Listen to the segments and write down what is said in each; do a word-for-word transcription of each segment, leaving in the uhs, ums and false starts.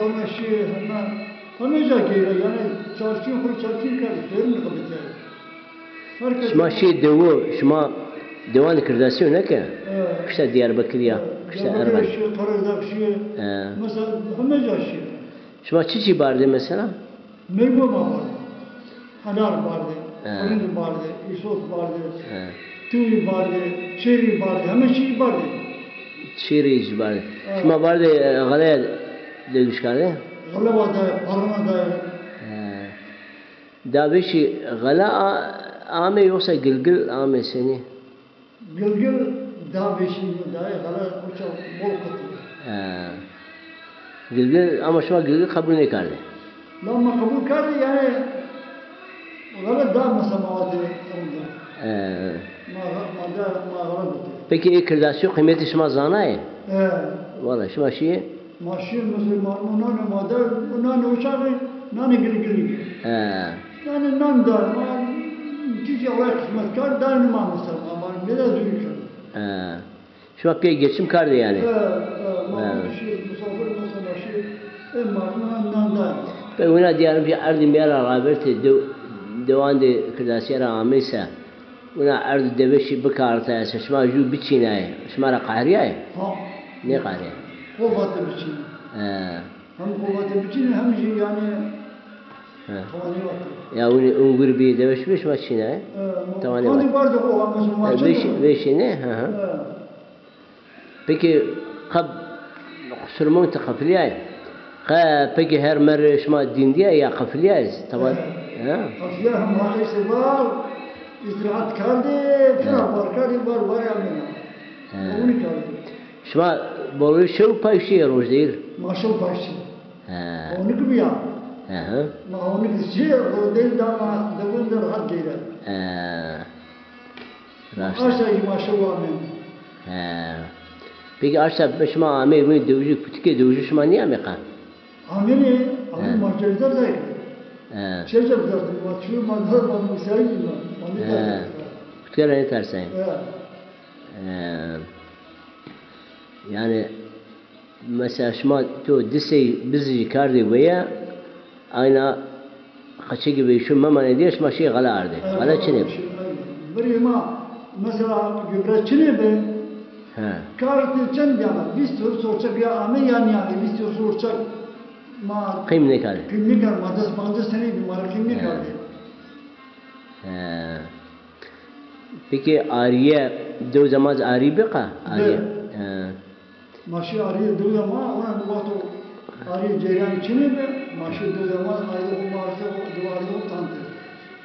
Heme şî, heme, heme ca geyre, yanî çarçîn xo çarçîn kerdî, pêrin xebitîyayî. Her kes Şima şî dewu, şima dewanê Kirdasî yo, ne ke? Evet. Kişta Diyarbekirî ya, Evet. kişta Diyarbekir Erben. şî, Karadağ şî, E. mesela heme ca şî. Şima çi çi bardê mesela? Meywe ma bardê. Henar bardê, He. Pirinc bardê, îsot bardê, He. Tiwî bardê, çêrî bardê, heme çî bardê. Çêrî jî bardê. He. Şima bardê, e, xelaya dewij kerdê? Xelewa de, parana de. He. Da vêşî xela a-, amê yoksa gilgil amê senî? Gilgil da vêşî mi dayê, xele uça bol qutî. He. Gilgil, ama şima gilgil qebul nêkerdê? La ma qebul kerdê, yanî xele da mesela ma vatê ewda. He. Ma, ma da, ma xele gotê. Peki ê Kirdasî yo qîmetê şima zanayê? He. Wala şima şîyê? Ma şî misilman, o nanê ma da, o nanê uçaxî, nanê gilgilî. He. Yanî nan da, ma çîçî Ella qismet kerd, da nima mesela, ma, ma nêda zûrî kerd. He. Şima pîya geçim kerdê yanî? He, he, ma He. şî, misafir mesela ma şî, ê ma, ma nan da. Peki wina dîyarim ki erdî mi ra ravertê dew-, dewandê Kirdasîye ra ameyse, wina erd û dewê şî bikartayê se, şima jû biçînayê, şima ra qehrîyayê? Ha. Nêqehrîyayê? Qova de biçînê. He. Hem qova de biçînê, hem jî yanî He. tawanî vatê. Ya winî ungurî bî, dewê şî bî, şima çînayê? He, ma Tawanî qandî vatê. Bardê qova, mesela, E, ma vêşî, çend vêşî nê? Hı hı. He. Peki qe qusur mumkun ti qefilîyayê? Qe peki her merre şima dîndîyayê ya qefilîyayê? Taba-, He. he? Qefilîya hem ha, îşte var, îstîrehet kerdê, He. fira bar kerdê, var, var ya mena. He. Onu kerdê. Şima boloyî şew pay şîyê roj deyîr? Ma şew pay şî. He. Honik bîya. Hı hı. Ma honik şî, rodeyî da ma dewon de rehet geyre. He. Raşt. Aşta jî ma şew amên. He. Peki aşta şima amê, winî dewijî, kutikê dewijî şima nîyamê qe? Amênê, amên He. ma cevizar zayk. He. Çe cevizar zayk, ma çû ma da ma musayî ma. Ma He. nêtersayî. Kutikê ra nêtersayî. He. He. Yanî, mesela şima to di sey bizijî kerdê weye, ayna qeçekî veyşû memanê dîye, şima şîyê xele erdê. Xele çinê bi? Birê ma, mesela, gübre çinê bi, He. kardê çend yana, vîst hîris orçak ya amê ya nîyamê, vîst hîris orçak ma Qîm nêkerdê. qîm nêkerd, ma des pancas senî bî, ma rê qîm He. nêkerdê. He. Peki arîye, dew zî ma zî arî bi qe? Arîye. Bi. He. Ma şî arîye dew de ma, ona di wexto arîye ceyranî çinê bi, ma şî dew de ma arîye xo ma arîye xo, dew arîye xo tante.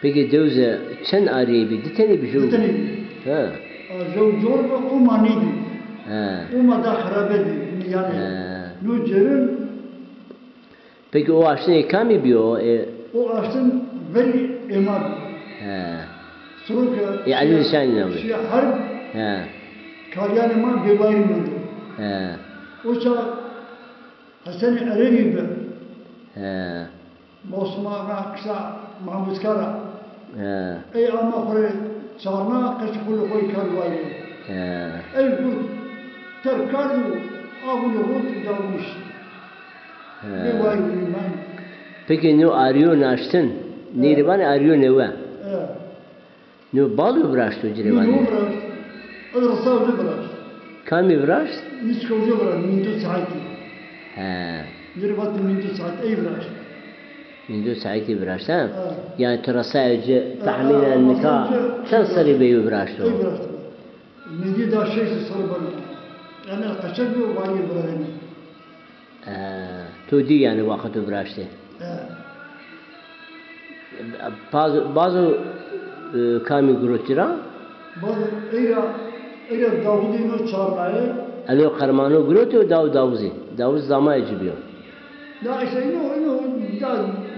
Peki dew zî çend arîye bî? Di tenî bî jew? Di tenî bî. Ha. A, jew cor bi, o ma nêdî. Ha. O ma da xirabe dî. Yanî Ha. no cerin Peki o aştin ê kamî bîyo? Ê O aştin verî ê ma bî. He. Siro ke Ê Elî Nîşanî name. şîye herb, He. karyanê ma bêwayîrî mendo. He. O çax Hesenê Erênî bi. He. Bosma ra kisa Mahmudka ra. He. Ey ama xo rê çarna, qeç xulê xo yî kerd wayîrê. He. Ey gurd terk kerd û a gulê xo da winîş. He. Bê wayîrî mend. Peki no arîyo naştin, nêrî vanê arîyo newe? He. No bal o viraşto ci rê vanê? No viraşt. Ez risa uca viraşt. Kamî viraşt? Nîska uca viraşt, Mîndo Saîtî. He. Ci rê vatê Mîndo Saîtî, ey viraşt. Mîndo Saîtî viraşt, ha? Ha. Yanî ti resayê ci Ha, tehmînen ha, nika ha, çend serrî bîyo viraşto? Ey viraşt. Nêdî da şeş serrî beno. Yanî qeçek bîyo, wayîrê virazenî. E, to dî yanî wexto viraştê? E. Bazo, bazo, e, kamî girot ci ra? Bazo ey ra, ey ra Dawudî no çarnayê. Elo Qermano girotê û daw Dawuzî. Dawuz zamayê ci bîyo. Da îşte ino, ino, da,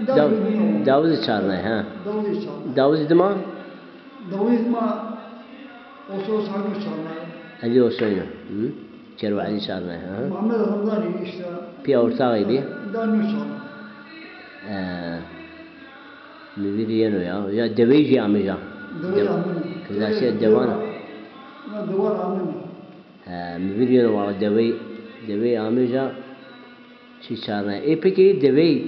da Daw-, Dawuzî çarnayê, ha. Dawuzî çarnayê. Dawuzî dima? Dawuzî dima Oso Sayno çarnayê. Elî Osoyno. Hı? Çerwelî çarnayê, ha? Muhammed Hamdanî îşte. Pîya ortaxî bî? Da no çarnayê. E, mi vîr yeno ya. Ya dewey jî amê ca. Dewey amê. Kirdasîya dewan. Na dewan amê. E, mi vîr yeno wala dewey, dewey amê ca. Çi çarne? E, peki devey,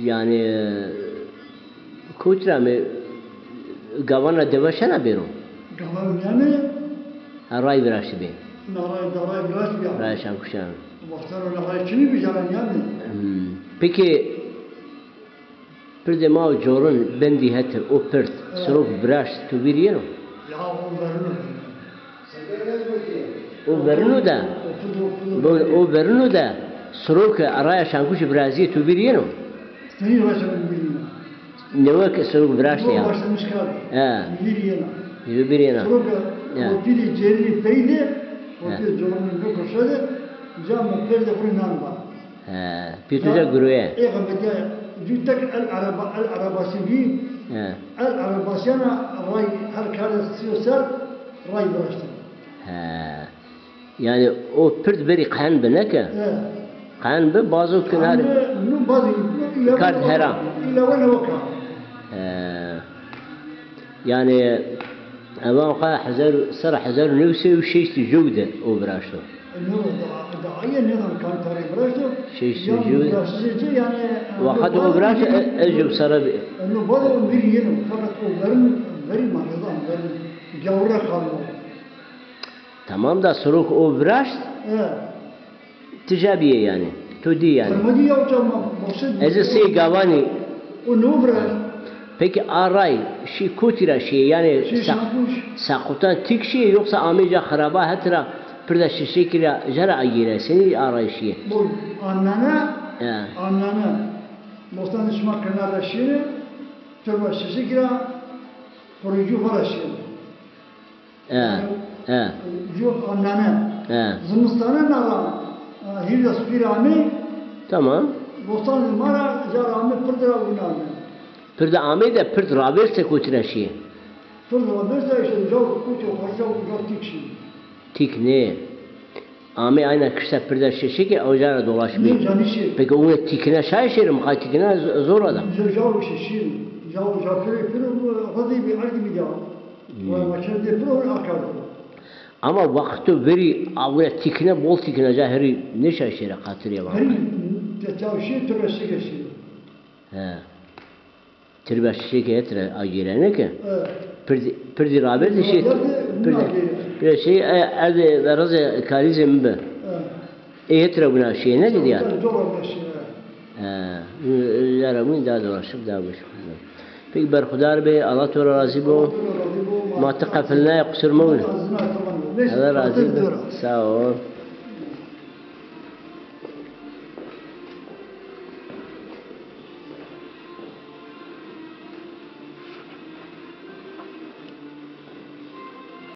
yani, kotî ra mi gavana deve şena bêro? Gavan nîyame? Ha, ray viraştî bê. Na ray, da ray viraştî bê. Ray şan kuşan. Wextano na ray çinî bijaran nîyame? Hmm. Peki, pirdê ma û corin bendî hetê o pird, sirok viraşt, to bîr yeno? Ya, o verino. O verino de. O pird, o pird. Bo-, o verino de sirok ke raya şankuş virazîyê, to bîr yeno? Senî raya şankuş bîr yeno? Newe ke sirok viraştê ya. Başlamış kar. He. Bîr yena. Bîr yena. Sirok ke o pîrê cêrî pey de, o pîrê corin nêkoşa de, cama perde xurî nan ba. He, pîtuca guroye. Ê qebete, cû tek el araba, el arabasî bî. He. El arabasîyana ray her kare sîyo ser, ray viraştî. He. Yani o pird verî qen bi, ne ke? He. Qen bi, bazo kinarî. Qen bi, nu bazo, nu kard hera. Îla wena weka. He. Yani, evan xwe hezar, sera hezar û new sey û şeştî jew de o viraşto. No, da, da aye nêzan kam tarî viraşto. Şeştî jew de. Yanî, viraştişê ci, yanî, wexta o viraşto, e, ez jew sera bî. No, bado o mirî yeno, feqet o verin, verî ma nêzan, verin gawre kalmo. Tamam da, sirok o viraşt. E. Ti ja bîye yanî. To dî yanî. Fermadî ya uca ma, maqsed. Ez ê sey gavanî. O no viraşt. Peki a ray şî kotî ra şîye? Yanî Saqqutan tîk şîye, yoxsa amê ca xiraba het ra pirda Şeşekî ra ja ra agêre? Senî a ray şîye? Bo, annane, annane. Bostan şima kenar ra şîye, turba Şeşekî ra, qorîcû xo ra şîye. E, e. Ju annane. E. Zimistane na ra, e, hîrdes pîr amê. Tamam. Bostanê ma ra, ca ra amê, pird ra wina amê. Pird amê de pird ravêrse kotî ra şîye? Pird ravêrse işte, uca kotî xo ra, uca tîk şî. Tîk nê. Amê ayna kişta pirda Şeşekî, uca ra dolaşmî. Nê, canî şî. Peki o tîkine şaye şêrê, miqay tîkine z-, zor a da. Uca, uca şî, şî. Uca, uca piro, piro, xo zî bî erdî bî ya. Hmm. Wa, wa çend piro akar. Ama wexto verî awre tîkine, bol tîkine ca herî nêşa şêre qatirê wa. Herî te çaw şî, tu ra şike şî. He. Tirba Şeşekî het ra agêrene ke. E. Pirdî, pirdî ravêrde şî, pirdî, pirdî şî, e, ez de razê karîzê mi bi. E. Ê het ra wina şîye, ne dî ya? Zor a wina şîye. E, ya ra wîn da dolaşib, da goş. Peki berxudar bê, Allah to ra razî bo. Ma ti qefilnaye, qusur mewin. Allah razî bo. Sağ ol.